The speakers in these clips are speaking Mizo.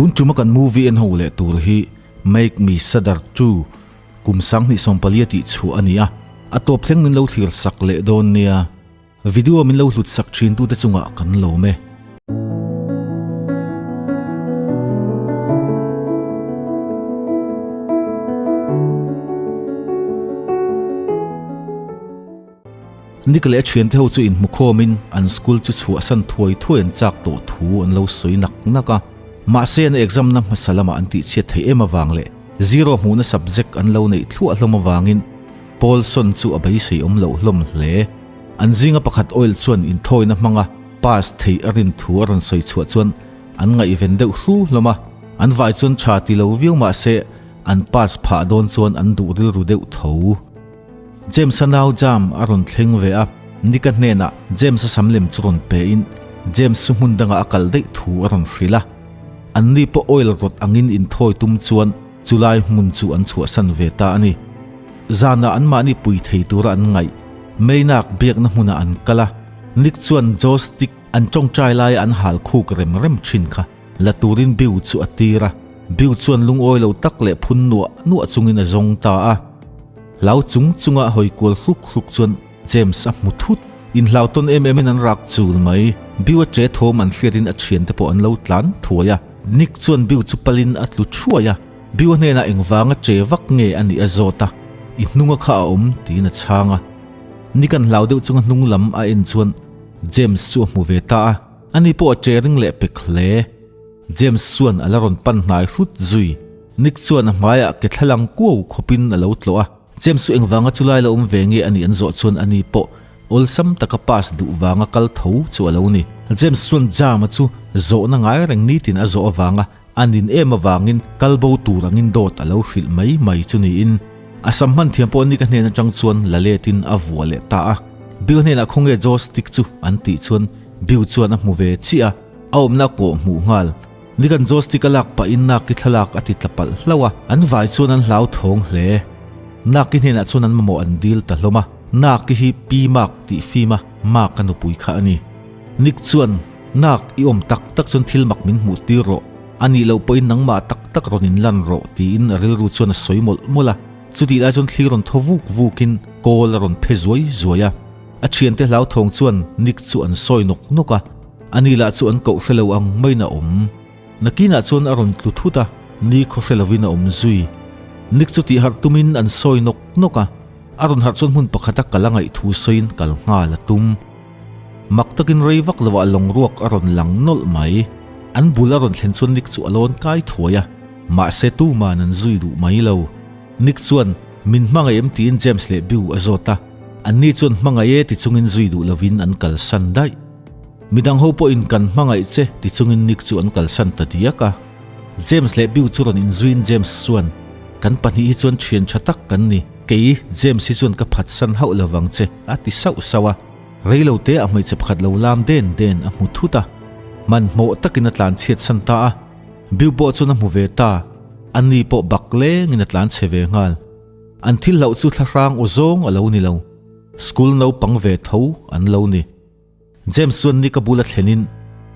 Tun tuma kan movie en ho leh tur hi Make Me Shudder 2 kum 2014 tih chhuah a ni a, a tawp thleng min lo thlir sak leh dawn nia. Video min lo hlut sak thin tute chungah kan lawm e. Nick leh a thiante ho chu inhmu khawmin an school chu chhuahsan thuai thuai an chak tawh thu an lo sawi nak nak a. Mahse an exam na hmasa lamah an tihchhiat theih em avang leh zero hmuhna subject an lo neih thluah hlawm avangin Paulson chu a beisei awm loh hlawm hle. An zinga pakhat oil chuan inthawina hmanga pass theih a rin thu a rawn sawi chhuah chuan an ngaihven deuh hru hlawm a. An vai chuan tha ti lo viau mahse an pass phah dawn chuan an duh rilru deuh tho. James-a nau jam a rawn thleng ve a, Nick-a hnenah James-a sam lem chu rawn pe in James chu hmun dangah a kal daih thu a rawn hrilh a. Anni pawh oil rawt angin inthawi tum chuan chulai hmun chu an chhuahsan ve ta a ni. Zanah anmahni pui thei tura an ngaih Meinak biakna hmunah an kal a, Nick chuan joystick an tawngtai laia an hal khuk rem rem thin kha la turin Bill chu a tir a. Bill chuan lungawi lo tak leh phun nuah nuah chungin a zawng ta a. Hlau chung chunga hawi kual hruk hruk chuan James a hmu thut. Inhlau tawn em emin an rak chul mai. Bill a che thawm an hriatin a thiante pawh an lo tlan thuai a. Nick chuan Bill chu palin a tlu thuai a. Bill a hnenah engvanga che vak nge a nih a zawt a, I hnunga kha a awm tiin a chhang a. Nick an hlau deuh chunga hnung lam a en chuan James chu a hmu ve ta a. Ani pawh a che ring leh pek hle. James chuan a la rawn pan hnai hrut zui. Nick chuan a hmaiah ke thlalang kuau khawpin a lo tlawh a. James chu engvanga chulai la awm ve nge a nih an zawh chuan ani pawh awlsam taka pass duh vanga kal tho chu a lo ni. James chuan Jama chu zawhna ngai reng nitin a zawh avanga a nin em avangin kal bo tur angin dawt a lo hrilh mai mai chu niin a sam hman thiam pawh Nick-a hnen atang chuan la letin a vuah leh ta a. Bill hnenah khawnge joystick chu an tih chuan Bill chuan a hmu ve chiah a. A awmna kawh hmuh nghal. Nikan joystick a lak pahin Naki thlalak a ti tla palh hlauh a, an vai chuan an hlau thawng hle. Naki hnenah chuan an mamawh an dil ta hlawm a, Naki hi Pi Mark tih fim a, Mark a nupui kha a ni. Nick chuan, Nak, i awm tak tak chuan thil mak min hmuh tir rawh. A nih loh pawhin nangmah tak tak rawn inlan rawh tiin a rilru chuan a sawi mawlh mawlh a. Chutih lai chuan thli rawn thaw vuk vukin kawl a rawn phe zuai zuai a. A thiante hlauthawng chuan Nick chu an sawi nawk nawk a. Ani lah chu an koh hre lo ang maiin a awm. Nakinah chuan a rawn tlu thut a, ni khaw hre lovin a awm zui. Nick chu tih harh tumin an sawi nawk nawk a, a rawn harh chuan hmun pakhata kal a ngaih thu sawiin kal nghal a tum. Mak takin rei vak lovah lawng ruak a rawn lang nawlh mai. An bul a rawn thlen chuan Nick chu a lawn kai thuai a, mahse tuman an zui duh mai lo. Nick chuan, Min hmangaih em? tiin James leh Bill a zawt a, anni chuan hmangaih e ti chungin zui duh lovin an kalsan daih. Midang ho pawhin kan hmangaih che ti chungin Nick chu an kalsan ta diak a. James leh Bill chu rawn inzuiin James chuan, Kan pahnih hi chuan thian tha tak kan ni, kei James hi chuan ka phatsan hauh lo vang che a ti sauh sauh a. Reilo te a hmeichhe pakhat lo lam den den a hmu thut a, hmanhmawh takin a tlan chhiat san ta a. Bill pawh chuan a hmu ve ta, ani pawh bak lengin a tlan chhe ve nghal. An thil hlauh chu thlahrang aw zawng a lo ni lo, school naupang ve tho an lo ni. James chuan ni ka bula thlenin,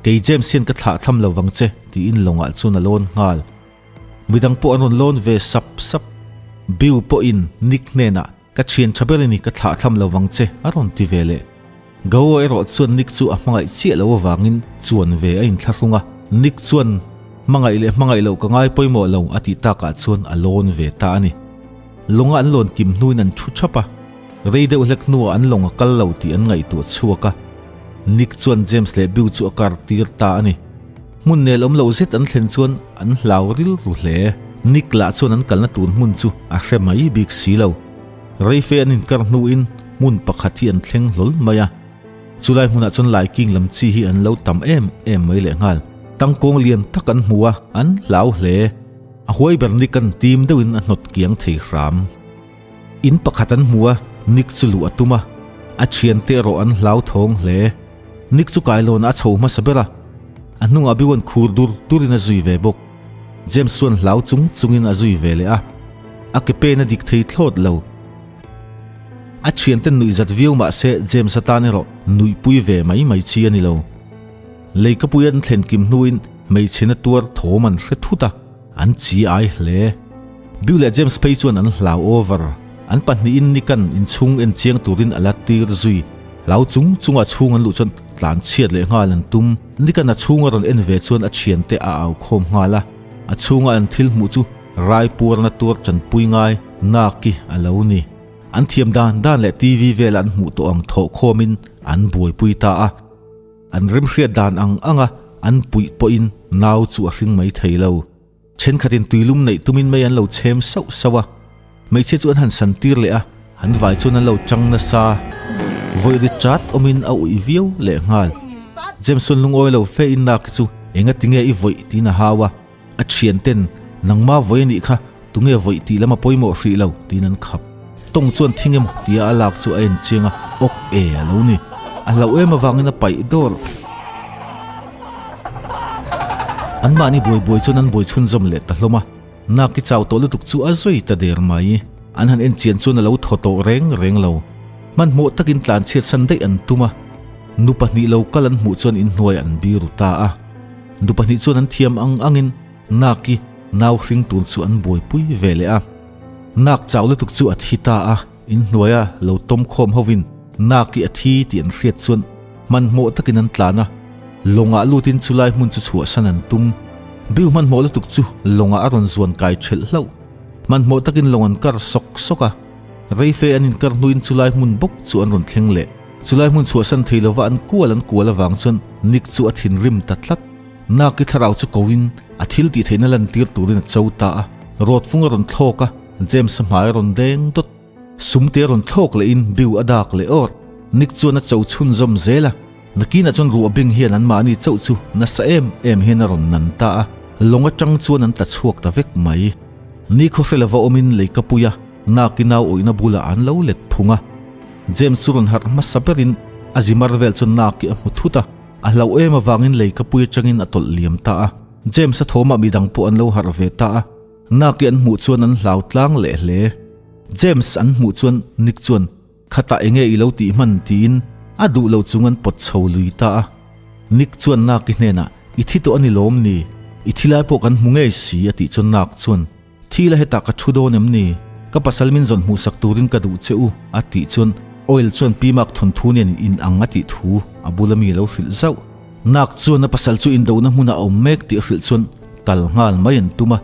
Kei James hian ka thlah tham lo vang che, tiin lawngah chuan a lawn nghal. Midang pawh an rawn lawn ve sap sap. Bill pawhin Nick hnenah, Ka thian tha ber i ni, ka thlah tham lo vang che, a rawn ti ve leh. Gao erawh chuan Nick chu a hmangaih chiah lo avangin chuan ve a inthlahrung a. Nick chuan, Hmangaih leh hmangaih loh ka ngai pawimawh lo, a tih takah chuan a lawn ve ta a ni. Lawnga an lawn kim hnuin an thu thap a. Rei deuh hlek hnuah an lawng a kal lo tih an ngaihtuah chhuak a. Nick chuan James leh Bill chu a kar tir ta a ni. Hmun nel awm lo zet an thlen chuan an hlau rilru hle. Nick lah chuan an kalna tur hmun chu a hre mai bik si lo. Reife an inkar hnuin hmun pakhat hi an thleng hlawl mai a. Chulai hmunah chuan laiking lam chi hi an lo tam em em mai lehnghal. Tangkawng lian tak an hmu a, an hlau hle. A huai ber Nick an tim deuhin a hnawt kiang thei hram. In pakhat an hmu a, Nick chu luh a tum a, a thiante erawh an hlauthawng hle. Nick chu kailawnah a chho hmasa ber a, a hnungah Bill-a'n khur dur durin a zui ve bawk. James chuan hlau chung chungin a zui ve leh a, a ke pen a dik thei thlawt lo. A thiante nuih zat viau mah se James atan erawh nuihpui ve mai mai chi a ni lo. Leikapui an thlen kim hnuin. Hmeichhe na tuar thawm an hre thut a, an chi ai hle. Bill leh James phei chuan an hlau over. An pahnihin Nick-a'n inchhung en chiang turin a la tir zui. Hlau chung chunga chhung an luh chuan tlan chhiat leh nghal an tum. Nick-a'n a chhung a rawn en ve chuan a thiante a au khawm nghal a. A chhunga an thil hmuh chu rai puarna tuar tanpui ngai Naki a lo ni. An thiam dan dan leh TV vela an hmuh tawh ang thawh khawmin an buaipui ta a. An remhriat dan ang anga an puih pawhin nau chu a hring mai thei lo. Thenkhatin tuilum neih tumin mai an lo chhem sauh sauh a, hmeichhia chu an han san tir leh a, an vai chuan an lo chang nasa. Vawi ri chat awmin a uih viau leh nghal. Jameson lungawi lo fe in Naki chu enga tinge i vawih tiin a hau a, a thian ten nangma vawi anih kha tunge vawih tih lam a pawimawh hrih lo tiin an khap. Tawng chuan thing emaw tia a lak chu a en chiang a, awk e a lo ni. A hlauh em avangin a paih dawr. Anmahni buai buai chuan an buai chhunzawm leh ta hlawm a, Naki chau tawh lutuk chu a zui ta der mai. An han en chian chuan a lo thaw tawh reng reng lo. Hmanhmawh takin tlanchhiat san daih an tum a, nu pahnih lo kal an hmuh chuan inhnuai an biru ta a. Nu pahnih chuan an thiam ang angin Naki nau hring tur chu an buaipui ve leh a. Nak chau lutuk chu a thi ta a, inhnuaia lo tawm khawm hovin Naki a thi tih an hriat chuan hmanhmawh takin an tlan a, lawngah lutin chulai hmun chu chhuahsan an tum. Biu hmanhmawh lutuk chu lawngah a rawn zuan kai thelh hlauh. Hmanhmawh takin lawng an kar sawk sawk a, reife an inkar hnuin chulai hmun bawk chu an rawn thleng leh. Chulai hmun chhuahsan thei lova an kual an kual avang chuan Nick chu a thinrim ta tlat. Naki thlarau chu koin a thil tih theihna lantir turin a cho ta a, rawtfung a rawn thlawk a, James-a hmai a rawn deng dawt. Sumte a rawn thlawk lehin biu a dak leh awr. Nick chuan a cho chhunzawm zel a, nakinah chuan ruah bing hian anmahni chauh chu nasa em em hian a rawn nan ta a, lawng atang chuan an tla chhuak ta vek mai. Ni khawhre lova awmin lei ka pui a, Naki nau awihna bulah an lo let phung a. James chu rawn harh hmasa berin a zimar vel chuan Naki a hmu thut a. A hlauh em avangin lei ka pui atangin a tawlh liam ta a. James-a thawmah midang pawh an lo harh ve ta a. Naki an hmuh chuan an hlau tlang leh hle. James an hmuh chuan Nick chuan, Khatah enge i lo tih hman? tiin a duh lo chung an pawt chho lui ta a. Nick chuan Naki hnenah, I thi tawh a ni lawm ni? I thi lai pawh kan hmu ngei si a tih chuan Nak chuan, Thil a hetah ka thu dawn em ni? Ka pasal min zawn hmuhsak turin ka duh che u, a tih chuan Oil chuan Pi Mark thawnthu nen in ang a tih thu a bula mi a lo hrilh zauh. Nak chuan a pasal chu indona hmunah a awm mek tih a hrilh chuan kal nghal mai an tum a.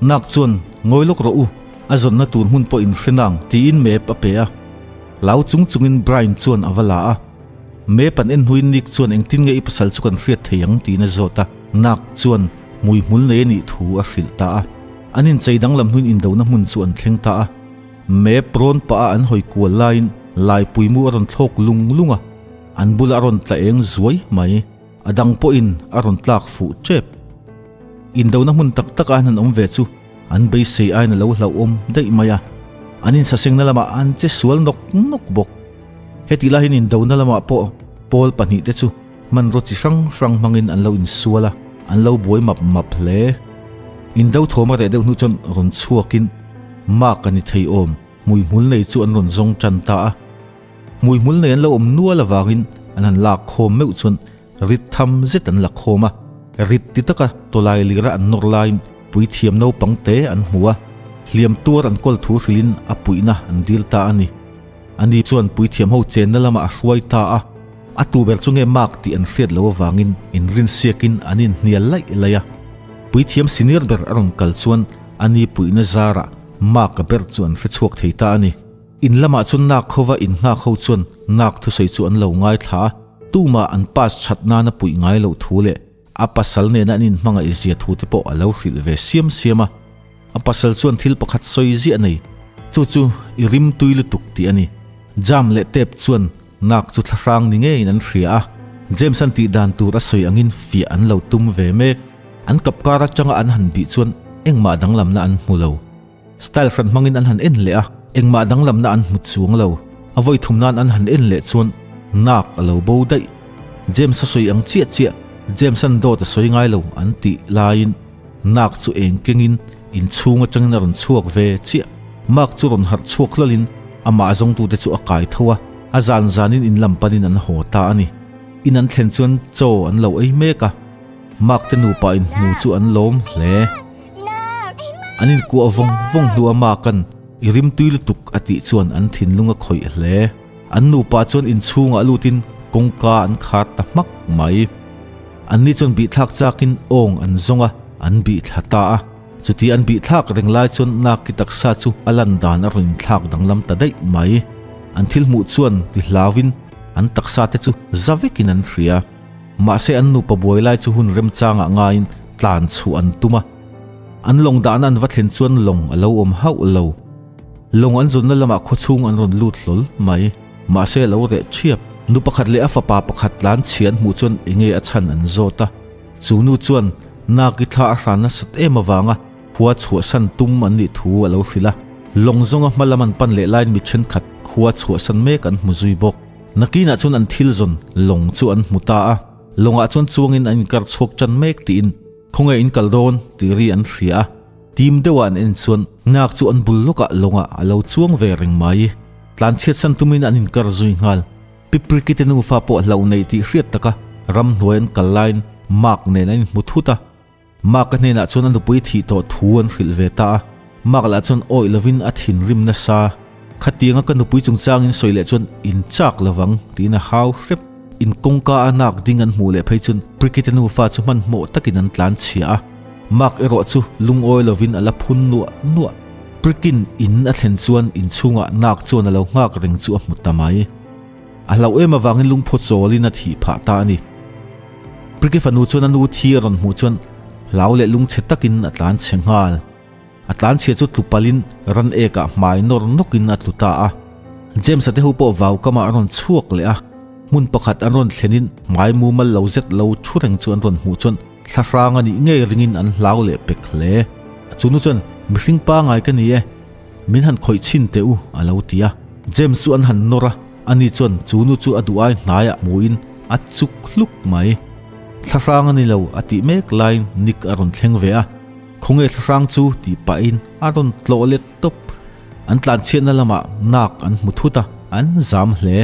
Nak chuan, Ngawi lawk rawh u, a zawnna tur hmun pawh in hre nang, tiin map a pe a. Hlau chung chungin Brian chuan a va la a. Map an en hnuin Nick chuan engtin nge i pasal chu kan hriat thei ang tiin a zawt a. Nak chuan hmuihmul nei a nih thu a hrilh ta a. An inchei danglam hnuin indona hmun chu an thleng ta a. Map rawn pah a an hawi kual laiin laipui mu a rawn thlawk lung lung a, an bulah a rawn tla eng zuai mai. A dang pawhin a rawn tlak fuh tep. Indona hmun tak tak a an han awm ve chu an beisei aiin a lo hlauhawm daih mai a. An insasengna lamah an che sual nawk nawk bawk. Hetih laiin indona lamah pawh pawl pahnihte chu hmanraw chi hrang hrang hmangin an lo insual a, an lo buai map map hle. Indo thawm a reh deuh hnu chuan rawn chhuakin Mark a ni thei awm, hmuihmul nei chu an rawn zawng tan ta a. Hmuihmul nei an lo awm nual avangin an han lak khawm meuh chuan rit tham zet an la khawm a, rit ti taka tawlai lira an nawr laiin puithiam naupang te an hmu a, hliam tuar an kawl thu hrilhin a puihna an dil ta a ni. Ani chuan puithiam ho chenna lamah a hruai ta a, a tu ber chu nge Mark tih an hriat loh avangin inrinsiakin an inhnial laih laih a. Puithiam senior ber a rawn kal chuan ani puihna zarah Mark-a ber chu an hre chhuak thei ta a ni. In lamah chuan Nak hova innghak ho chuan Nak thusawi chu an lo ngaithla a, tumah an pass that nana puih ngai loh thu leh A pasal nena an inhmangaih zia thu te pawh a lo hrilh ve siam siam a. A pasal chuan thil pakhat sawi ziah nei, chu chu i rim tui lutuk tih a ni. Jam leh tep chuan nak chu thlahrang ni ngeiin an hria a, James-a'n tih dan tur a sawi angin fiah an lo tum ve mek. An kap kar atanga an han bih chuan engmah danglamna an hmu lo. Style hran hmangin an han en leh a, engmah danglamna an hmu chuang lo. A vawi thum nan an han en leh chuan nak a lo bo daih. James a sawi ang chiah chiah, James-a'n dawt a sawi ngai lo an tih laiin nak chu eng kengin inchhung atangin a rawn chhuak ve chiah. Mark chu rawn harh chhuak hlawlin amah zawngtute chu a kai tho a, a zan zanin in lam panin an haw ta a ni. In an thlen chuan chaw an lo ei mek a. Mark te nupa inhmu chu an lawm hle. An inkuah vawng vawng hnua Mark-a'n i rimtui lutuk a tih chuan an thinlung a khawih hle. An nupa chuan inchhungah lutin kawngka an khar ta hmak mai. Anni chuan bihthlak chakin awng an zawng a, an bihthla ta a. Chuti an bihthlak reng lai chuan Naki taksa chu a lan dan a rawn inthlak danglam ta daih mai. An thil hmuh chuan ti hlauin an taksa te chu za vekin an hria. Mahse an nupa buai lai chu hun remchangah ngaiin tlan chhuah an tum a. An lawng dahna an va thlen chuan lawng a lo awm hauh lo. Lawng an zawnna lamah khawchhung an rawn lut hlawl mai. Mahse a lo reh ṭhiap. Nu pakhat leh a fapa pakhat tlan chhia an hmuh chuan enge a chhan an zawt a. Chu nu chuan Naki thla a hran nasat em avanga khua chhuahsan tum an nih thu a lo hrilh a. Lawng zawnga hma lam an pan leh laiin mi ṭhenkhat khua chhuahsan mek an hmu zui bawk. Nakinah chuan an thil zawn lawng chu an hmu ta a. Lawngah chuan chuangin an inkar chhuak ṭan mek tiin khawnge in kal dawn tih ri an hria a. Tim deuhah an en chuan Nak chu an bul lawkah lawngah a lo chuang ve reng mai. Tlanchhiatsan tumin an inkar zui nghal. Pipriki te nufa pawh hlauh neih tih hriat taka ramhnuai an kal laiin Mark nen an inhmu thut a. Mark-a hnenah chuan a nupui thih tawh thu an hrilh ve ta a. Mark lah chuan awih lovin a thinrim nasa. Khatianga ka nupui chungchangin sawi leh chuan in chak lovang tiin a hau hrep. In kawngka a nak ding an hmuh leh phei chuan Priki te nufa chu hmanhmawh takin an tlan chhia a. Mark erawh chu lungawi lovin a la phun nuah nuah. Prikin in a thlen chuan inchhungah nak chuan a lo nghak reng chu a hmu ta mai. A hlauh em avangin lungphaw chawlin a thih phah ta a ni. Priki fanu chuan a nu thi a rawn hmuh chuan hlau leh lungchhe takin a tlan chhe nghal. A tlan chhia chu tlu palin ran ekah hmai nawr nawkin a tlu ta a. James-a te ho pawh vau kamah a rawn chhuak leh a. Hmun pakhat an rawn thlenin hmai mumal lo zet lo thu reng chu an rawn hmuh chuan thla hrang a nih ngei ringin an hlau leh pek hle. Chu nu chuan, Mihring pangai ka ni e, min han khawih chhin teh u, a lo ti a. James chu an han nawr a, ani chuan chu nu chu a duh ai hnaiah hmuhin a chuk hluk mai. Thla hrang a ni lo a tih mek laiin Nick a rawn thleng ve a, Khawnge thla hrang chu tih pahin a rawn tlawh let tawp. An tlanchhiatna lamah nak an hmu thut a, an zam hle.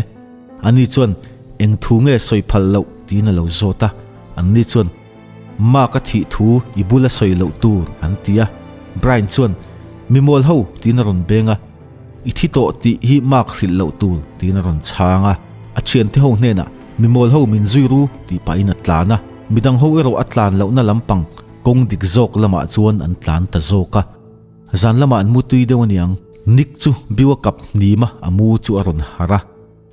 Ani chuan, Eng thu nge sawi phal loh? tiin a lo zawt a. Anni chuan, Mark a thih thu i bula sawi loh tur, an ti a. Brian chuan, Mimual ho, tiin a rawn beng a. I thi tawh tih hi Mark hrilh loh tur, tiin a rawn chhang a. A thiante ho hnenah, Mimual ho min zui ru, tih pahin a tlan a. Midang ho erawh a tlan lohna lampang kawng dik zawk lamah chuan an tlan ta zawk a. Zan lamah an mu tui deuh aniang. Nick chu biu a kap hnim a, a mu chu a rawn harh a.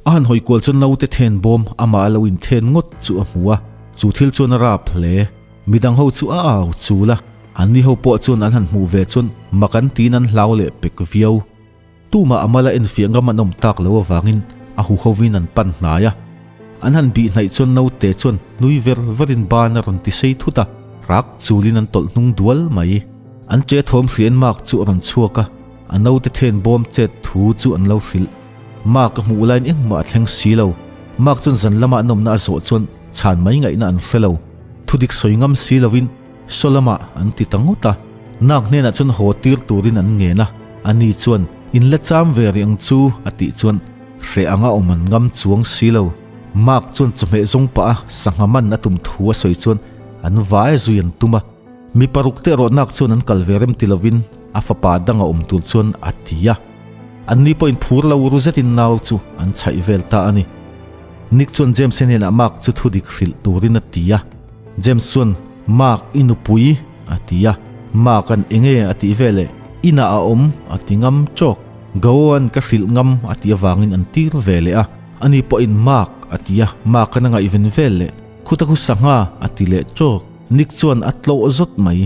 A han hawi kual chuan naute then bawm amah a lo inthen ngawt chu a hmu a, chu thil chuan a rap hle. Midang ho chu a au chul a, anni ho pawh chuan an han hmuh ve chuan mak an tiin an hlau leh pek viau. Tumah a mala enfiah ngam an awm tak lo avangin a huhovin an pan hnai a. An han bih hnaih chuan naute chuan nui ver verin ban a rawn ti sei thut a, rak chulin an tawlh hnung dual mai. An che thawm hriain Mark chu a rawn chhuak a, a naute then bawm chet thu chu an lo hrilh. Mark a hmuh laiin engmah a thleng si lo. Mark chuan zan lama an awmna a zawh chuan chhan mai ngaihna an hre lo. Thudik sawi ngam si lovin saw lamah an ti ta ngawt a. Nak hnenah chuan haw tir turin an ngen a, ani chuan in la cham ve rih ang chu a tih chuan hreh anga awm an ngam chuang si lo. Mark chuan chawhmeh zawng pah a sangha man a tum thu a sawi chuan an vai zui an tum a. Mi paruk te erawh nak chuan an kal ve rem ti lovin a fapa dang a awm tur chuan a ti a. Anni pawhin phur lo ru zetin nau chu an chhaih vel ta a ni. Nick chuan James-a hnenah Mark chu thu dik hrilh turin a ti a. James chuan, Mark, i nupui, a ti a. Mark-a'n enge a tih veleh, Inah a awm, a ti ngam chawk. Gao-a'n ka hrilh ngam a tih avangin an tir ve leh a. Ani pawhin Mark, a ti a. Mark-a'n a ngaihven vel leh, Khuta khu sangha, a ti leh chawk. Nick chuan a tlawh zawt mai.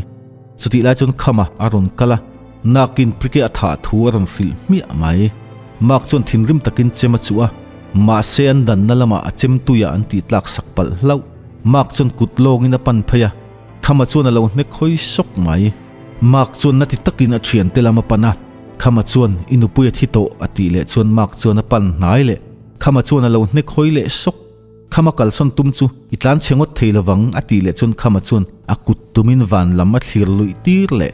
Chutih lai chuan Khama a rawn kal a, Nakin Prike a thah thu a rawn hrilh hmiah mai. Mark chuan thinrim takin chem a chuh a, mahse an danna lamah a chem tuiah an tih tlak sak palh hlauh. Mark chuan kut lawngin a pan phei a, Khama chuan a lo hnek hawi sawk mai. Mark chuan na ti takin a thiante lam a pan a, Khama chuan i nupui a thi tawh a tih leh chuan Mark chuan a pan hnai leh. Khama chuan a lo hnek hawi leh sawk. Khama kalsawn tum chu i tlan chhe ngawt thei lovang a tih leh chuan Khama chuan a kut tumin van lam a thlir luih tir leh.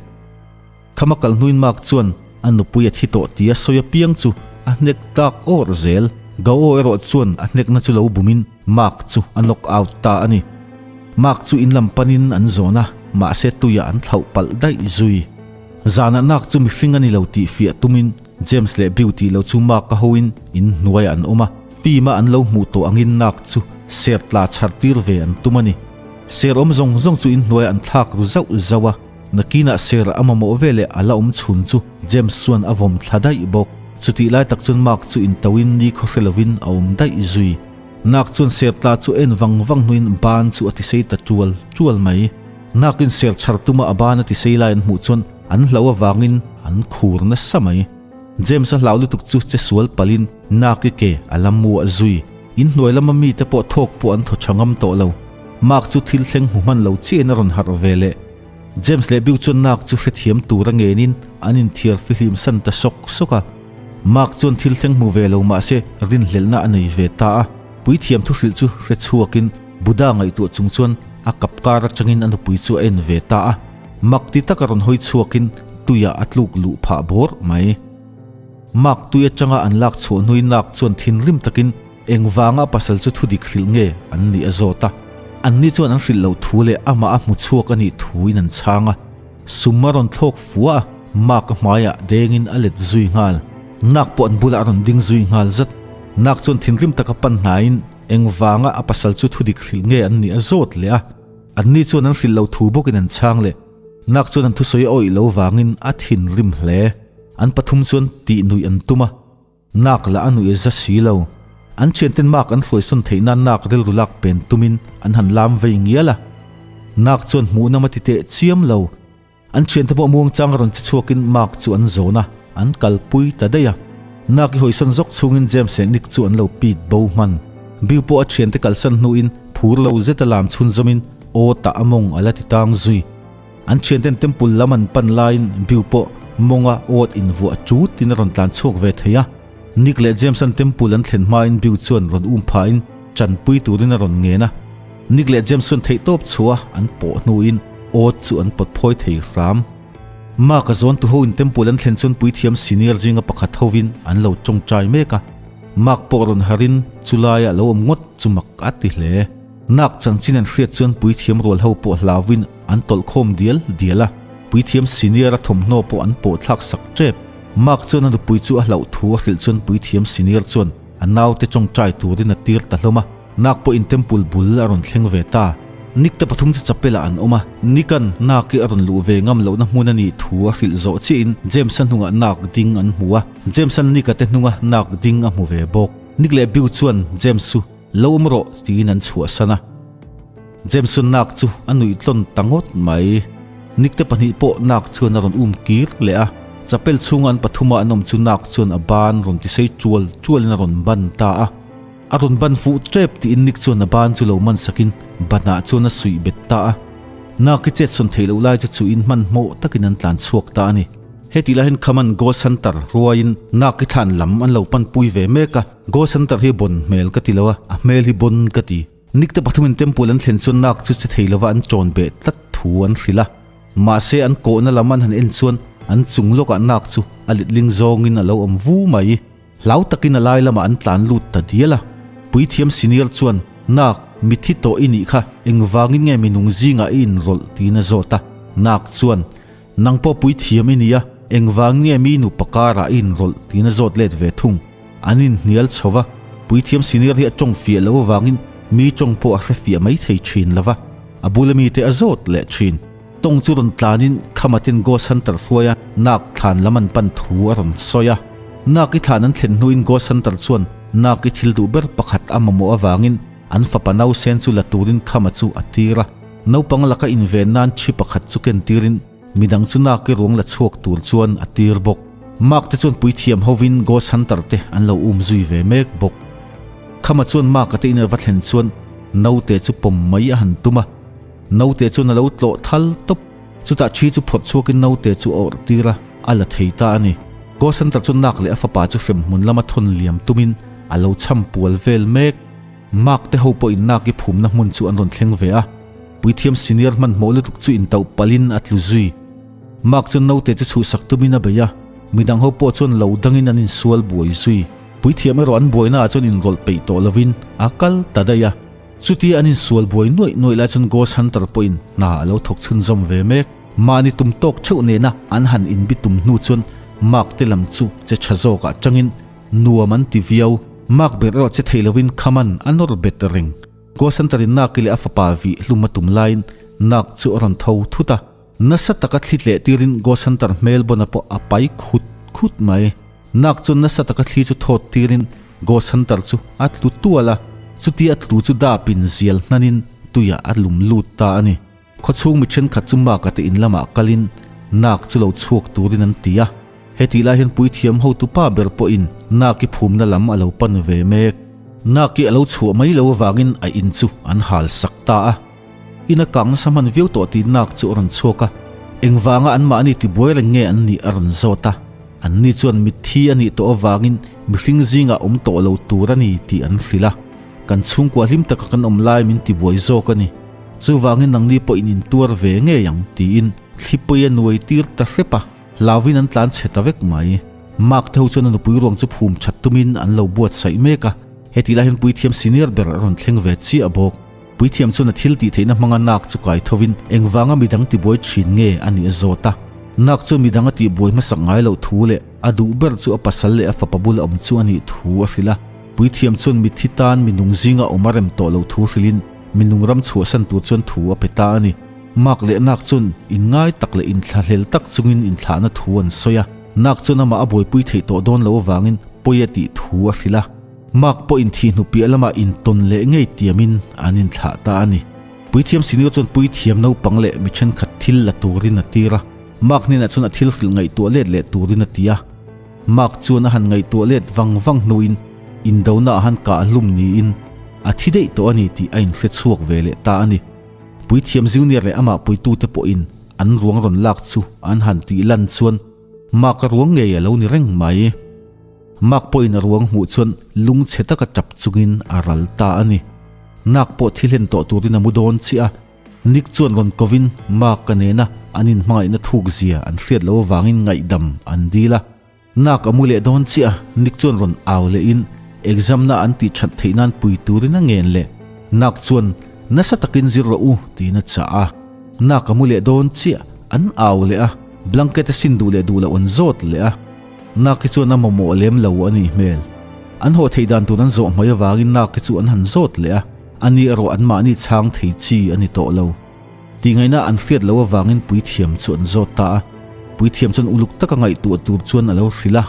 Khama kal hnuin Mark chuan a nupui a thi tawh tia sawi apiang chu a hnek tak awr zel. Gao erawh chuan a hnekna chu lo bumin Mark chu a knock out ta a ni. Mark chu in lam panin an zawn a, mahse tuiah an thlauh palh daih zui. Zanah Mark chu mihring a ni lo tih fiah tumin James leh Bill tih lo chu Mark a hoin in hnuaiah an awm a, film a an lo hmuh tawh angin Mark chu ser tla chhar tir ve an tum a ni. Ser awm zawng zawng chu in hnuaiah an thlak ru zauh zauh a, nakinah ser a mamawh veleh a la awm chhun chu James chuan a vawm thla daih bawk. Chutih lai tak chuan Mark chu intoin nikhaw hre lovin a awm daih zui. Nak chuan ser tla chu en vang vang hnuin ban chu a tisei ta tual tual mai. Nakin ser chhar tuma a ban a tisei lai an hmuh chuan an hlau avangin an khur nasa mai. James-a hlau lutuk chu che sual palin Naki ke a la mu a zui. In hnuai lama mite pawh thawk pawh an thaw tha ngam tawh lo. Mark chu thil thleng hmu hman lo chiahin a rawn harh ve leh. James leh Bill chuan Mark chu hrethiam tur a ngenin an inthiar fihlim san ta sawk sawk a. Mark chuan thil thleng hmu ve lo mahse rinhlelhna a nei ve ta a. Puithiam thuhrilh chu hre chhuakin Buddha ngaihtuah chung chuan a kap kar atangin a nupui chu a en ve ta a. Mak ti taka rawn hawi chhuakin tuiah a tluk luh phah bawr mai. Mark tui atanga an lak chhuah hnuin Mark chuan thinrim takin Engvanga a pasal chu thudik hrilh nge an nih a zawt a, anni chuan an hrilh loh thu leh amah a hmu chhuak a nih thuin an chhang a. Sum a rawn thlawk fua a, Mark a hmaiah dengin a let zui nghal. Nak pawh an bulah a rawn ding zui nghal zat. Nak chuan thinrim taka pan hnaiin engvanga a pasal chu thudik hrilh nge an nih a zawt leh a, anni chuan an hrilh loh thu bawkin an chhang leh. Nak chuan an thusawi a awih lo vangin a thinrim hle. An pathum chuan tihnuih an tum a. Nak lah a nuih za si lo. An thianten mak an hruaisawn theih nan nak rilru lak pen tumin an han lam vei ngial a. Nak chuan hmuh nam a ti teh chiam lo. An thiante pawh muangchang a rawn che chhuakin mak chu an zawn a, an kalpui ta daih a. Nak i hawisawn zawk chhungin James leh Nick chu an lo pit bo hman. Bill pawh a thiante kalsan hnuin phur lo zeta lam chhunzawmin aw tah a mawng a la ti tang zui. An thianten temple lam an pan laiin Bill pawh mawnga awt invuah chutin a rawn tlan chhuak ve thei a. Nick leh James an temple an thlen hmain Bill chuan rawn um phahin chanpui turin a rawn ngen a. Nick leh James chuan theihtawp chhuah an pawh hnuin awt chu an pawt phawi thei hram. Mark a zawn tu hoin temple an thlen chuan puithiam senior zinga pakhat hovin an lo tawngtai mek a. Mark pawh rawn harin chulaiah lo awm ngawt chu mak a ti hle. Nak chanchin an hriat chuan puithiam rual ho pawh hlauin an tawlh khawm dial dial a, puithiam senior a thawmhnaw pawh an pawh thlak sak tep. Mark chuan a nupui chu a hlauh thu a hrilh chuan puithiam senior chuan a naute tawngtai turin a tir ta hlawm a, Nak pawhin temple bul a rawn thleng ve ta. Nick te pathum chu chapel ah an awm a, Nick-a'n Nak hi a rawn luh ve ngam lohna hmun a nih thu a hrilh zawh chiahin James-a hnungah Nak ding an hmu a, James-a'n Nick-a te hnunga Nak ding a hmu ve bawk. Nick leh Bill chuan James chu Lo awm rawh tiin an chhuahsan a. James chuan Nak chu a nuih tlawn ta ngawt mai. Nick te pahnih pawh Nak chuan a rawn um kir leh a. Chapel chhunga an pathuma an awm chu Nak chuan a ban rawn ti sei tual tualin a rawn ban ta a. A rawn ban fuh tep tiin Nick chuan a ban chu lo man sakin banah chuan a suih bet ta a. Nak i chetsawn theih loh lai chu chuhin hmanhmawh takin an tlan chhuak ta a ni. Hetih lai hian Khaman Ghost Hunter ruaiin Nak i thlan lam an lo panpui ve mek a. Ghost Hunter hi bon hmel ka ti lo a, a hmel hi bon ka ti. Nick te pathumin temple an thlen chuan Nak chu che thei lova an chawn beh tlat thu an hrilh a. Mahse an kawhna lam an han en chuan an chung lawkah Nak chu a letling zawngin a lo awm vu mai. Hlau takin a lai lamah an tlan lut ta dial a. Puithiam senior chuan, Nak, mithi tawh i nih kha, engvangin nge minung zingah i inrawlh? tiin a zawt a. Nak chuan, Nang pawh puithiam i nia, engvang nge mi nupa karah i inrawlh tiin a zawt let ve thung. An inhnial chho va, puithiam senior hi a tawng fiah lo avangin mi tawng pawh a hre fiah mai thei thin lo va, a bula mite a zawt leh thin. Tawng chu rawn tlanin Khamatin Ghost Hunter hruaia Nak thlan lam an pan thu a rawn sawi a. Nak i thlan an thlen hnuin Ghost Hunter chuan Nak i thil duh ber pakhat a mamawh avangin an fapa nausen chu la turin Khama chu a tir a. Naupang laka inven nan thi pakhat chu ken tirin midang chu naki ruang la chhuak tur chuan a tir bawk. Mark te chuan puithiam hovin Ghost Hunter te an lo um zui ve mek bawk. Khama chuan Mark-a te in a va thlen chuan naute chu pawm mai a han tum a. Naute chuan a lo tlawh thal tawp. Chutah thi chu phawrh chhuakin naute chu a awrh tir a, a la thei ta a ni. Ghost Hunter chu nak leh a fapa chu hremhmun lama thawn liam tumin a lo cham pual vel mek. Mark te ho pawhin Naki phumna hmun chu an rawn thleng ve a, puithiam senior hmanhmawh lutuk chu intauh palhin a tlu zui. Mark chuan naute chu chhuhsak tumin a bei a, midang ho pawh chuan lo dangin an insual buai zui. Puithiam erawh an buainaah chuan inrawlh peih tawh lovin a kal ta daih a. Chutia an insual buai nuaih nuaih lai chuan Ghost Hunter pawhin hna a lo thawk chhunzawm ve mek. Mahni tum tawk theuh nena an han inbi tum hnu chuan Mark te lam chu che tha zawkah tangin nuam an ti viau. Mark ber erawh che thei lovin khaman a nawr bet reng. Ghost Hunter in Naki leh a fapa vih hlum a tum laiin Nak chu a rawn tho thut a. Nasa taka thli tleh tirin Ghost Hunter hmel bawna pawh a pai khut khut mai. Nak chuan nasa taka thli chu thawt tirin Ghost Hunter chu a tlu tual a, chutia a tlu chu dapin zial hnanin tuiah a lum lut ta a ni. Khawchhung mi thenkhat chu Mark-a te in lamah kalin Nak chu lo chhuak turin an ti a. Hetih lai hian puithiam hotu pa ber pawhin Nak-i phumna lam a lo pan ve mek. Nak-i a lo chhuah mai lo avangin a in chu an hal sak ta a. In a kang nasa hman viau tawh tih Nak chu a rawn chhuak a. Engvanga anmahni tibuai reng nge an nih a rawn zawt a. Anni chuan mitthi a nih tawh avangin mihring zingah awm tawh lo tur a ni tih an hrilh a. Kan chhungkua hlim taka kan awm lai min tibuai zawk a ni. Chuvangin nangni pawh in intuar ve ngei ang tiin thlipui a nuai tir ta hrep a, hlauvin an tlan chhe ta vek mai. Mark te ho chuan a nupui ruang chu phum that tumin an lo buatsaih mek a, hetih lai hian puithiam senior ber a rawn thleng ve chiah bawk. Puithiam chuan a thil tih theihna hmanga Nak chu kai thovin engvanga midang tibuai thin nge a nih a zawt a. Nak chuan midang a tihbuai hmasak ngai loh thu leh a duh ber chu a pasal leh a fapa bula awm chu a nih thu a hrilh a. Puithiam chuan mitthi tan minung zinga awm a rem tawh loh thu hrilhin minung ram chhuahsan tur chuan thu a pe ta a ni. Mark leh Nak chuan inngai tak leh inthlahlel tak chungin inthlahna thu an sawi a. Nak chuan amah a buaipui theih tawh dawn loh avangin pawi a tih thu a hrilh a. Mark pawh inthih hnu piah lamah intawn leh ngei tiamin an inthlah ta a ni. Puithiam senior chuan puithiam naupang leh mi thenkhat thil la turin a tir a. Mark hnenah chuan a thil hrilh ngaihtuah let leh turin a ti a. Mark chuan a han ngaihtuah let vang vang hnuin indona a han kah hlum niin a thi daih tawh a ni tih a inhre chhuak ve leh ta a ni. Puithiam Junior leh amah puitute pawhin an ruang rawn lak chu an han tih lan chuan Mark a ruang ngei a lo ni reng mai. Mark pawhin a ruang hmuh chuan lungchhe taka tap chungin a ral ta a ni. Nak pawh thi hlen tawh turin a mu dawn chiah a. Nick chuan rawn kovin Mark-a nena an inhmangaihna thuk zia an hriat loh avangin ngaihdam an dil a. Nak a mu leh dawn chiah a, Nick chuan rawn au lehin exam-na an tih that theih nan pui turin a ngen leh. Nak chuan nasa takin zir rawh u tiin a chah a. Nak a mu leh dawn chiah, an au leh a, blanket a sin duh leh duh loh an zawt leh a. Nak hi chuan a mamawh lem lo a nih hmel. An haw theih dan tur an zawh hmai avangin Nak hi chu an han zawt leh a. A ni erawh anmahni chhang thei chi a ni tawh lo. Tihngaihna an hriat loh avangin puithiam chu an zawt ta a. Puithiam chuan uluk taka ngaihtuah tur chuan a lo hrilh a.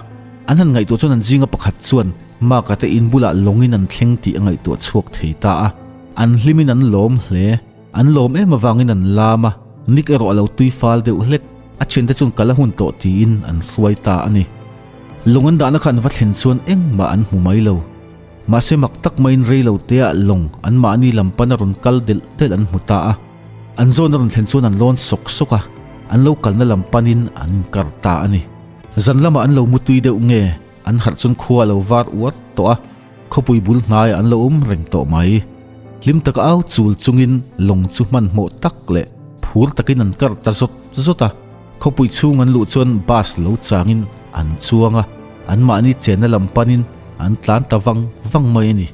An han ngaihtuah chuan an zinga pakhat chuan Mark-a te in bulah lawngin an thleng tih a ngaihtuah chhuak thei ta a. An hlimin an lawm hle. An lawm em avangin an lam a, Nick erawh a lo tui fal deuh hlek. A thiante chuan kal a hun tawh tiin an hruai ta a ni. Lawng an dahna kha an va thlen chuan engmah an hmu mai lo. Mahse mak tak maiin rei lo teah lawng anmahni lam pana rawn kal delh delh an hmu ta a. An zawn a rawn thlen chuan an lawn sawk sawk a, an lo kalna lam panin an inkar ta a ni. Zan lamah an lo mutui deuh nge an harh chuan khua a lo var uar tawh a, khawpui bul hnaiah an lo awm reng tawh mai. Hlim taka au chul chungin lawng chu hmanhmawh tak leh phur takin an kar ta zawt zawt a. Khawpui chhung an luh chuan bus lo changin an chuang a, anmahni chenna lam panin an tlan ta vang vang mai a ni.